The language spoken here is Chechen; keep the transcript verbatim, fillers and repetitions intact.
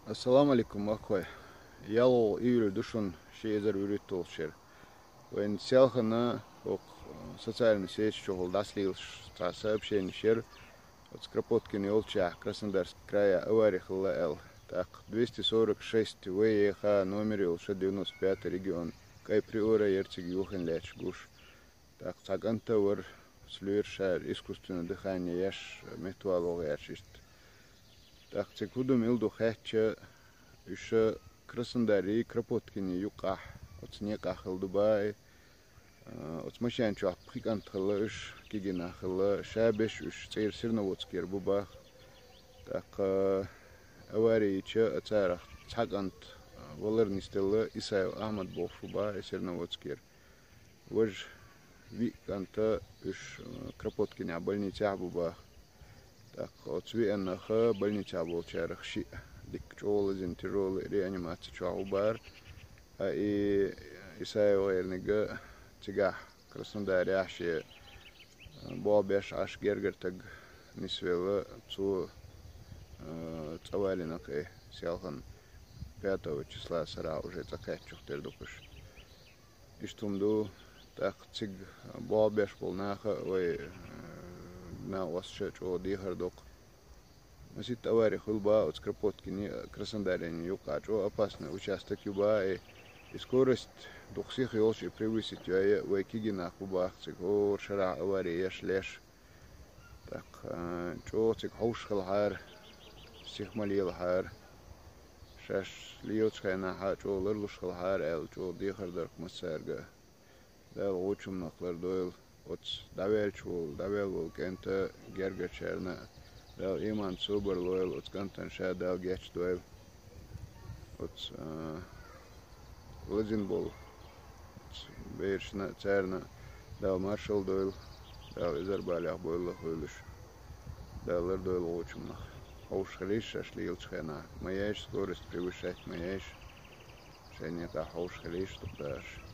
Ассаламу алейкум, ваххой. Ялгу июль душун ши эзар вуьрит толчер. Вайн селхана ок социальный сеть чухул даслилш та сообщение шер. От Скропоткин елча Краснодарский края авария хилла эл. Так, двести сорок шесть В Е Х номер елша девяносто пятый регион. Кай приора ерциг юхин леч гуш. Так, цаганта вар слюер шар искусственное дыхание яш метвалог яш ишт. Так, ци кудум илду хэтча, уьша Краснодари, Кропоткини юкъахь, оцу некъахь хилла ду баи, оцу машен чохь пхи кӀант хилла уьш, кигина хилла, ша беш уьш цӀера Серноводскера бу бах. ТӀаккха аварийча царах цхьа кӀант валар нисделла, Исаев Ахьмад бохуш бу баи Серноводскера. Важа виъ кӀанта уьш Кропоткинехь больницехь бу бах. ТӀаккха оцу виъаннаха больницехь болчарах шиъ дикка чӀогӀа лазина тяжёлый реанимаци чохь ву бара. А и Исаев гӀернига цигахь Краснодарехь шен болх беш Ӏаш гергара таг нисвелла, цо цӀа валина кхе селхана пятого числа сарахь уже цӀа кхаьччух тера ду кхуьш. Иштта хӀума ду, тӀаккха цига болх беш болу наха а вай накъосташа а чӀогӀа дехар доккху. Маситта авари хуьлу баха оцу Кропоткини а, Краснодарини юккъахь чӀогӀа опасный участок ю баха и. И скорость дукха сиха йолуш и превысить йой а, вай кигинах бу баха цига хӀора шарахь авари еш леш. ТӀаккха чӀогӀа цига хьовш хилахьара, сиха ма лелахьара. Шаьш лелачу хенахь чӀогӀа ларлуш хилахьара аьлла, чӀогӀа дехар дарх массаьрга. Дала гӀучунах лардойла оцу дӀавелча волу, дӀавелла волу кӀента гергарчарна а. Дала иман собар лойла оцу кӀантана ша Дала гечдойла. Оцу лазина болу оцу берашна а, царна а Дала маршалла дойла. Дала эзар балех бойла хуьйлуш. Дала лардойла гӀучунах. Хьовш хилийша шаьш лелачу хенахь. Ма еш скорость превышать, ма еш. Шайн некъахь хьовш хилийша дукха дараш.